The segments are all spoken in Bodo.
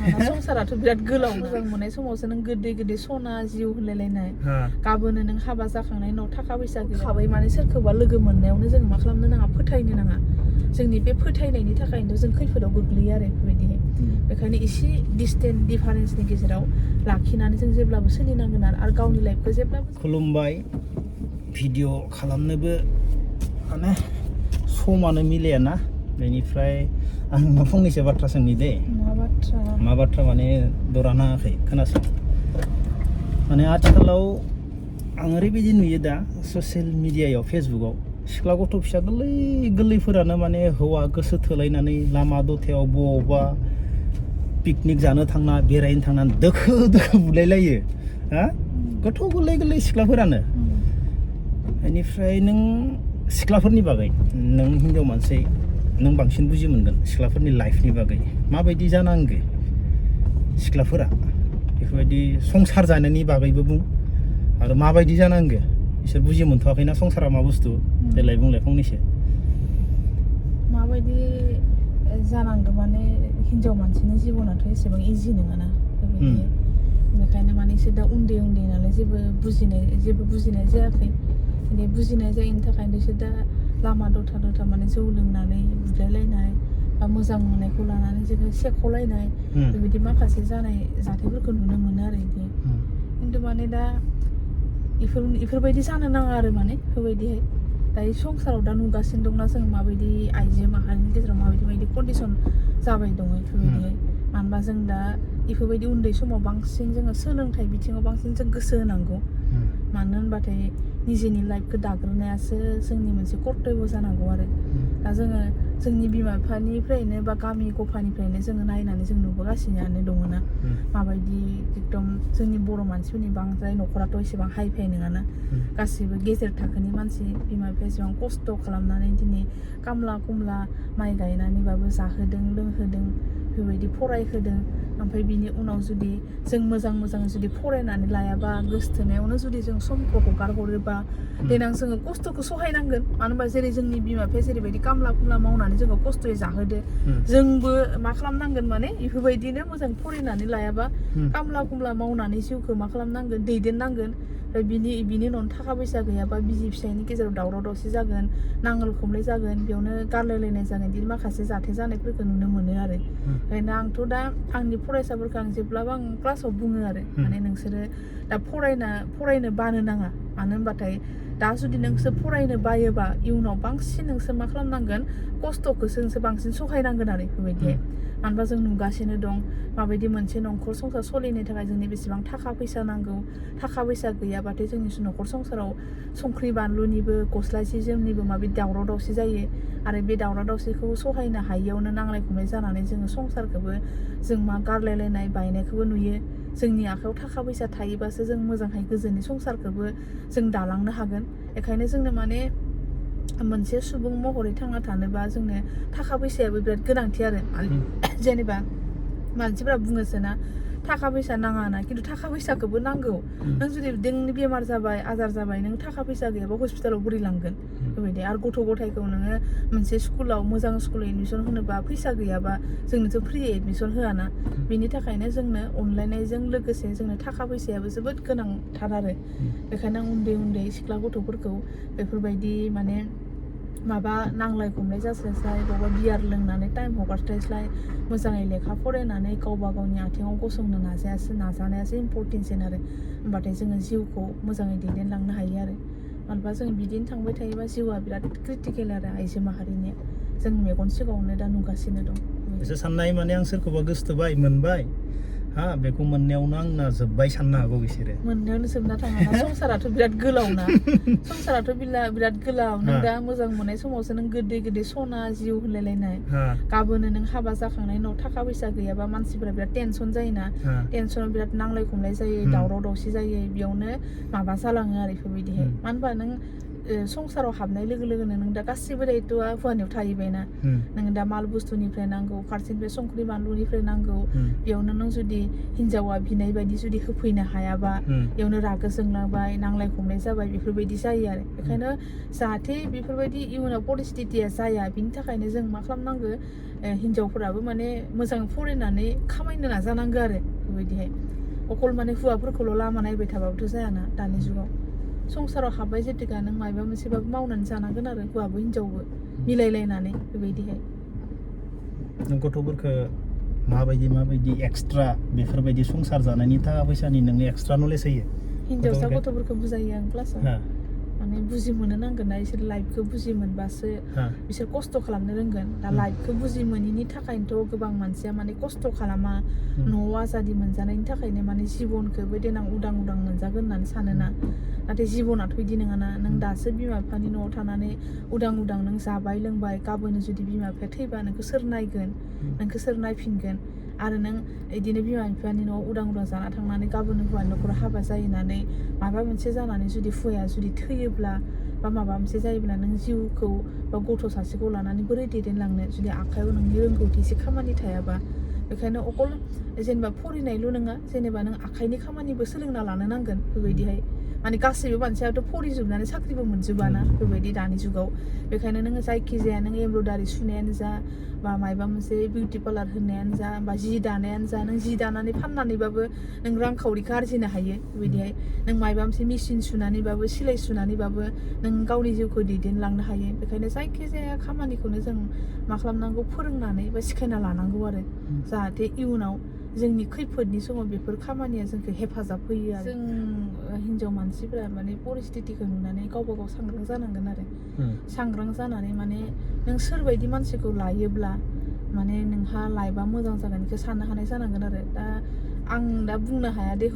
थाङा संसाराथ' बिराद गोलाव मोजां मोननाय समावसो नों गोदै गोदै सना जिउ होलायलायनाय गाबोनो नों हाबा जाखांनायनि उनाव थाखा फैसा गैखाबाय माने सोरखौबा लोगो मोननायावनो जों मा खालामनो नाङा फोथायनो नाङा जोंनि बे फोथायनायनि थाखायनो जों खैफोदाव गोग्लैयो आरो बेफोरबायदि बेखायनो एसे डिसटेन्स डिफारेन्सनि गेजेराव लाखिनानै जों जेब्लाबो सोलिनांगोन आरो गावनि लाइफखौ जेब्लाबो खुलुमबाय भिडिअ खालामनोबो माने समानो मिलायाना बेनिफ्राय आं फंनैसो बाथ्रा सोंनि दे मा बाथ्रा माने दरा नाङाखै खोनासं माने आथिखालाव आं ओरैबायदि नुयो दा ससियेल मिडियायाव फेसबुकआव सिख्ला गथ' फिसा गोरलै गोरलैफोरानो माने हौवा गोसो थोलायनानै लामा दथायाव बबावबा पिकनिक जानो थांना बेरायनो थांनानै दोखो दोखो बुलायलायो हा गथ' गोरलै गोरलै सिख्लाफोरानो बेनिफ्राय नों सिख्लाफोरनि बागै नों हिनजाव मानसि नों बांसिन बुजि मोनगोन सिख्लाफोरनि लाइफनि बागै माबायदि जानांगो सिख्लाफोरा बेफोरबायदि संसार जानायनि बागैबो बुं आरो माबायदि जानांगो बिसोर बुजि मोनथ'वाखैना संसारा मा बुस्थु देलाय बुंलाय फंनैसो माबायदि जानांगौ माने हिनजाव मानसिनि जिबनाथ' एसेबां इजि नङाना बेबायदि बेखायनो माने एसे दा उन्दै नालाय जेबो बुजिनाय जायाखै बे बुजिनाय जायैनि थाखायनो बिसोर दा लामा दथा माने जौ लोंनानै बुलायलायनाय बा मोजां मोननायखौ लानानै जोङो सेख'लायनाय बेबायदि माखासे जानाय जाथायफोरखौ नुनो मोनो आरो बिदि खिन्थु माने दा इफोरबायदि जानो नाङा आरो माने बेफोरबायदिहाय दायो संसाराव दा नुगासिनो दंना जों माबायदि आइजो माहारिनि गेजेराव माबायदि कन्डिसन जाबाय दङ बेफोरबायदिहाय मानो होनबा जों दा बेफोरबायदि उन्दै समाव बांसिन जोङो सोलोंथाइ बिथिङाव बांसिन जों गोसो होनांगौ मानो होनबाथाय निजेनि लाइफखौ दाग्रोनायासो जोंनि मोनसे कर्तब्य जानांगौ आरो दा जोङो जोंनि बिमा बिफानिफ्रायनो बा गामि गफानिफ्रायनो जोङो नायनानै जों नुबोगासिनो दङना माबायदि एकदम जोंनि बर' मानसिफोरनि बांद्राय न'खराथ' एसेबां हाइ फाइ नङाना गासिबो गेजेर थाखोनि मानसि बिमा बिफाया एसेबां खस्थ' खालामनानै दिनै खामला खुमला माइ गायनानैबाबो जाहोदों लोंहोदों बेबायदि फरायहोदों ओमफ्राय बिनि उनाव जुदि जों मोजां जुदि फरायनानै लायाबा गोसथोनायावनो जुदि जों समखौ हगार हरोबा देनां जोङो खस्थ'खौ सहायनांगोन मानो होनबा जेरै जोंनि बिमा बिफाया जेरैबायदि खामला खुमला मावनानै जोङो खस्थ'यै जाहोदो जोंबो मा खालामनांगोन माने बेफोरबायदिनो मोजां फरायनानै लायाबा खामला खुमला मावनानै जिउखौ मा खालामनांगोन दैदेननांगोन ओमफ्राय बिनि उनाव थाखा फैसा गैयाबा बिसि फिसायनि गेजेराव दावराव दावसि जागोन नांगोल खमलाय जागोन बेयावनो गारलायलायनाय जागोन बिदि माखासे जाथाय जानायफोरखौ नुनो मोनो आरो ओंखायनो आंथ' दा आंनि फरायसाफोरखौ आं जेब्लाबो आं क्लासाव बुङो आरो माने नोंसोरो दा फरायनो बानो नाङा मानो होनबाथाय दा जुदि नोंसोर फरायनो बायोबा इयुनाव बांसिन नोंसोर मा खालामनांगोन खस्थ'खौसो नोंसोर बांसिन सहायनांगोन आरो बेफोरबायदि मानो होनबा जों नुगासिनो दं माबायदि मोनसे न'खर संसार सोलिनो थाखाय जोंनि बेसेबां थाखा फैसा नांगौ थाखा फैसा गैयाबाथाय जोंनि न'खर संसाराव संख्रि बानलुनिबो गस्ला सि जोमनिबो माबायदि दावराव दावसि जायो आरो बे दावराव दावसिखौ सहायनो हायियावनो नांलाय खमलाय जानानै जोङो संसारखौबो जों मा गारलायलायनाय बायनायखौबो नुयो जोंनि आखायाव थाखा फैसा थायोबासो जों मोजांहाय गोजोननि संसारखौबो जों दालांनो हागोन बेखायनो जोंनो माने मोनसे सुबुं महरै थांना थानोबा जोंनो थाखा फैसायाबो बिराद गोनांथि आरो जेनेबा मानसिफोरा बुङोसो ना थाखा फैसा नाङा ना खिन्थु थाखा फैसाखौबो नांगौ नों जुदि नोंनि बेमार जाबाय आजार जाबाय नों थाखा फैसा गैयाबा हस्पिटालाव बोरै लांगोन बेबायदि आरो गथ' गथायखौ नोङो मोनसे स्कुलाव मोजां स्कुलाव एडमिसन होनोबा फैसा गैयाबा जोंनोथ' फ्रि एडमिसन होआना बेनि थाखायनो जोंनो अनलायनायजों लोगोसे जोंनो थाखा फैसायाबो जोबोद गोनांथार आरो बेखायनो आं उन्दै सिख्ला गथ'फोरखौ बेफोरबायदि माने माबा नांलाय खमलाय जास्लायस्लाय बबेबा बियार लोंनानै टाइम हगारस्लायस्लाय मोजाङै लेखा फरायनानै गावबा गावनि आथिङाव गसंनो नाजानायासो इम्परटेन्टसिन आरो होमबाथाय जोङो जिउखौ मोजाङै दैदेनलांनो हायो आरो मानोबा जों बिदिनो थांबाय थायोबा जिउआ बिराद क्रिटिकेल आरो आइजो माहारिनिया जों मेगन सिगाङावनो दा नुगासिनो दं एसे साननाय माने आं सोरखौबा गोसोथोबाय मोनबाय बेखौ मोननायावनो आंना जोब्बाय साननो हागौ बिसोरो मोननायावनो जोबना थाङा संसाराथ' बिराद गोलावना संसाराथ' बिराद गोलाव नों दा मोजां मोननाय समावसो नों गोदै सना जिउ होलायलायनाय गाबोनो नों हाबा जाखांनायनि उनाव थाखा फैसा गैयाबा मानसिफोरा बिराद टेनसन जायोना टेनसनाव बिराद नांलाय खमलाय जायो दावराव दावसि जायो बेयावनो माबा जालाङो आरो बेफोरबायदिहाय मानो होनबा नों संसाराव हाबनाय लोगो लोगोनो नों दा गासिबो दायित्वआ हौवानियाव थाहैबायना नों दा माल बुस्थुनिफ्राय नांगौ फारसेनिफ्राय संख्रि बानलुनिफ्राय नांगौ बेयावनो नों जुदि हिनजावा बिनाय बायदि जुदि होफैनो हायाबा बेयावनो रागा जोंलांबाय नांलाय खमलाय जाबाय बेफोरबायदि जायो आरो बेखायनो जाहाथे बेफोरबायदि इयुनाव परिस्थितिया जाया बिनि थाखायनो जों मा खालामनांगो हिनजावफोराबो माने मोजां फरायनानै खामायनो नाजानांगो आरो बेबायदिहाय अकल माने हौवाफोरखौल' लामा नायबाय थाबाबोथ' जायाना दानि जुगाव संसाराव हाबबाय जेतिका नों मायबा मोनसेबाबो मावनानै जानांगोन आरो हौवाबो हिनजावबो मिलायलायनानै बेबायदिहाय नों गथ'फोरखौ माबायदि एक्सट्रा बेफोरबायदि संसार जानायनि थाखा फैसानि नोंनो एक्सट्रा नलेज होयो हिनजावसा गथ'फोरखौ बुजायो आं क्लासाव माने बुजि मोननो नांगोन ना बिसोर लाइफखौ बुजि मोनबासो बिसोर खस्थ' खालामनो रोंगोन दा लाइफखौ बुजि मोनैनि थाखायनोथ' गोबां मानसिया माने खस्थ' खालामा न'आव आजादि मोनजानायनि थाखायनो माने जिबनखौबो देनां उदां मोनजागोन होननानै सानोना नाथाय जिबनाथ' बिदि नङाना नों दासो बिमा बिफानि न'आव थानानै उदां नों जाबाय लोंबाय गाबोन जुदि बिमा बिफाया थैबा नोंखौ सोर नायगोन नोंखौ सोर नायफिनगोन आरो नों बिदिनो बिमा बिफानि न'आव उदां जाना थांनानै गाबोन हौवानि न'खराव हाबा जाहैनानै माबा मोनसे जानानै जुदि हौवाया जुदि थैयोब्ला बा माबा मोनसे जायोब्ला नों जिउखौ बा गथ' सासेखौ लानानै बोरै दैदेनलांनो जुदि आखायाव नोंनि रोंगौथि एसे खामानि थायाबा बेखायनो अकल जेनेबा फरायनायल' नङा जेनेबा नों आखाइनि खामानिबो सोलोंना लानो नांगोन बेबायदिहाय माने गासैबो मानसियाथ' फरायजोबनानै साख्रिबो मोनजोबाना बेबायदि दानि जुगाव बेखायनो नोङो जायखिजाया नों एमब्रयदारि सुनायानो जा बा मायबा मोनसे बिउटि पार्लार होनायानो जा बा जि दानायानो जा नों जि दानानै फाननानैबाबो नों रांखावरिखौ आरजिनो हायो बेबायदिहाय नों मायबा मोनसे मेचिन सुनानैबाबो सिलाइ सुनानैबाबो नों गावनि जिउखौ दैदेनलांनो हायो बेखायनो जायखिजाया खामानिखौनो जों मा खालामनांगौ फोरोंनानै बा सिखायना लानांगौ आरो जाहाथे इयुनाव जोंनि खैफोदनि समाव बेफोर खामानिया जोंखौ हेफाजाब होयो आरो जों हिनजाव मानसिफोरा माने परिस्थितिखौ नुनानै गावबा गाव सांग्रां जानांगोन आरो सांग्रां जानानै माने नों सोरबायदि मानसिखौ लायोब्ला माने नोंहा लाइफआ मोजां जागोन बेखौ साननो हानाय जानांगोन आरो दा आं दा बुंनो हाया दे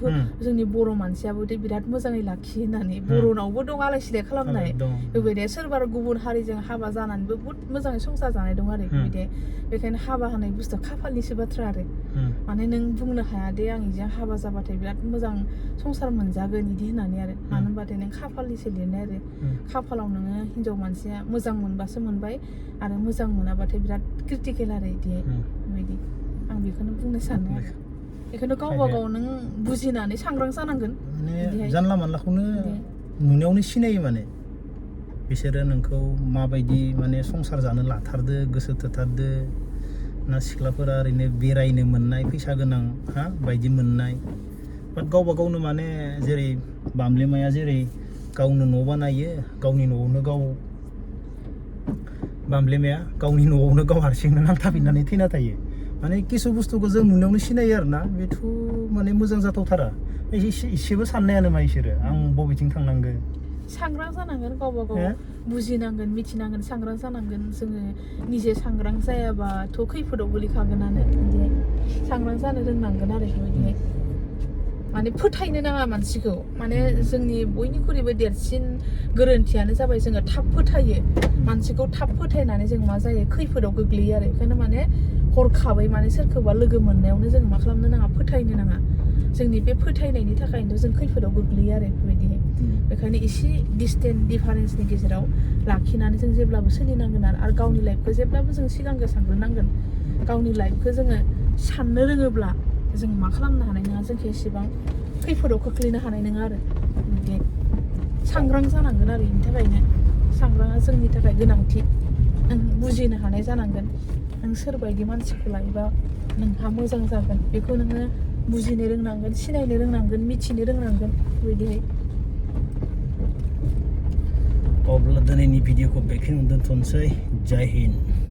जोंनि बर' मानसियाबो दे बिराद मोजाङै लाखियो होननानै बर'नावबो दं आलाय सिलाय खालामनाय बेबायदि सोरबा गुबुन हारिजों हाबा जानानैबो बुहुत मोजाङै संसार जानाय दं आरो बेबायदि बेखायनो हाबा होनाय बुस्थुआ खाफालनिसो बाथ्रा आरो माने नों बुंनो हाया दे आं इजों हाबा जाबाथाय बिराद मोजां संसार मोनजागोन बिदि होननानै आरो मानो होनबाथाय नों खाफालनिसो लिरनाय आरो खाफालाव नोङो हिनजाव मानसिया मोजां मोनबासो मोनबाय आरो मोजां मोनाबाथाय बिराद क्रिटिकेल आरो बिदि बेबायदि आं बेखौनो बुंनो सानो आरो बेखौनो गावबा गाव नों बुजिनानै सांग्रां जानांगोन माने जानला मानलाखौनो नुनायावनो सिनायो माने बिसोरो नोंखौ माबायदि माने संसार जानो लाथारदो गोसो थोथारदो ना सिख्लाफोरा ओरैनो बेरायनो मोननाय फैसा गोनां बायदि मोननाय बाट गावबा गावनो माने जेरै बामलेमाया जेरै गावनो न' बानायो गावनि न'आवनो गाव बामलेमाया गावनि न'आवनो गाव हारसिंनो नांथाबफिननानै थैना थायो माने किसु बुस्थुखौ जों नुनायावनो सिनायो आरो ना बेथ' माने मोजां जाथावथारा एसेबो साननायानो मा इसोरो आं बबेथिं थांनांगो सांग्रां जानांगोन गावबा गाव बुजिनांगोन मिथिनांगोन सांग्रां जानांगोन जोङो निजे सांग्रां जायाबाथ' खैफोदाव गोलैखागोनानो बिदिहाय सांग्रां जानो रोंनांगोन आरो बेबायदिहाय माने फोथायनो नाङा मानसिखौ माने जोंनि बयनिख्रुइबो देरसिन गोरोन्थियानो जाबाय जोङो थाब फोथायो मानसिखौ थाब फोथायनानै जों मा जायो खैफोदाव गोग्लैयो आरो बेखायनो माने हरखाबै माने सोरखौबा लोगो मोननायावनो जों मा खालामनो नाङा फोथायनो नाङा जोंनि बे फोथायनायनि थाखायनोथ' जों खैफोदाव गोग्लैयो आरो बेबायदिहाय बेखायनो एसे डिसटेन्स डिफारेन्सनि गेजेराव लाखिनानै जों जेब्लाबो सोलिनांगोन आरो गावनि लाइफखौ जेब्लाबो जों सिगांग्रो सानग्रोनांगोन गावनि लाइफखौ जोङो साननो रोङोब्ला जों मा खालामनो हानाय नङा जोंखौ एसेबां खैफोदाव खोख्लैनो हानाय नङा आरो बिदि सांग्रां जानांगोन आरो बेनि थाखायनो सांग्राङा जोंनि थाखाय गोनांथि नों बुजिनो हानाय जानांगोन नों सोरबायदि मानसिखौ लायोबा नोंहा मोजां जागोन बेखौ नोङो बुजिनो रोंनांगोन सिनायनो रोंनांगोन मिथिनो रोंनांगोन बेबायदिहाय अब्ला दिनैनि भिडिअखौ बेखिनियावनो दोनथ'नोसै जय हिन्द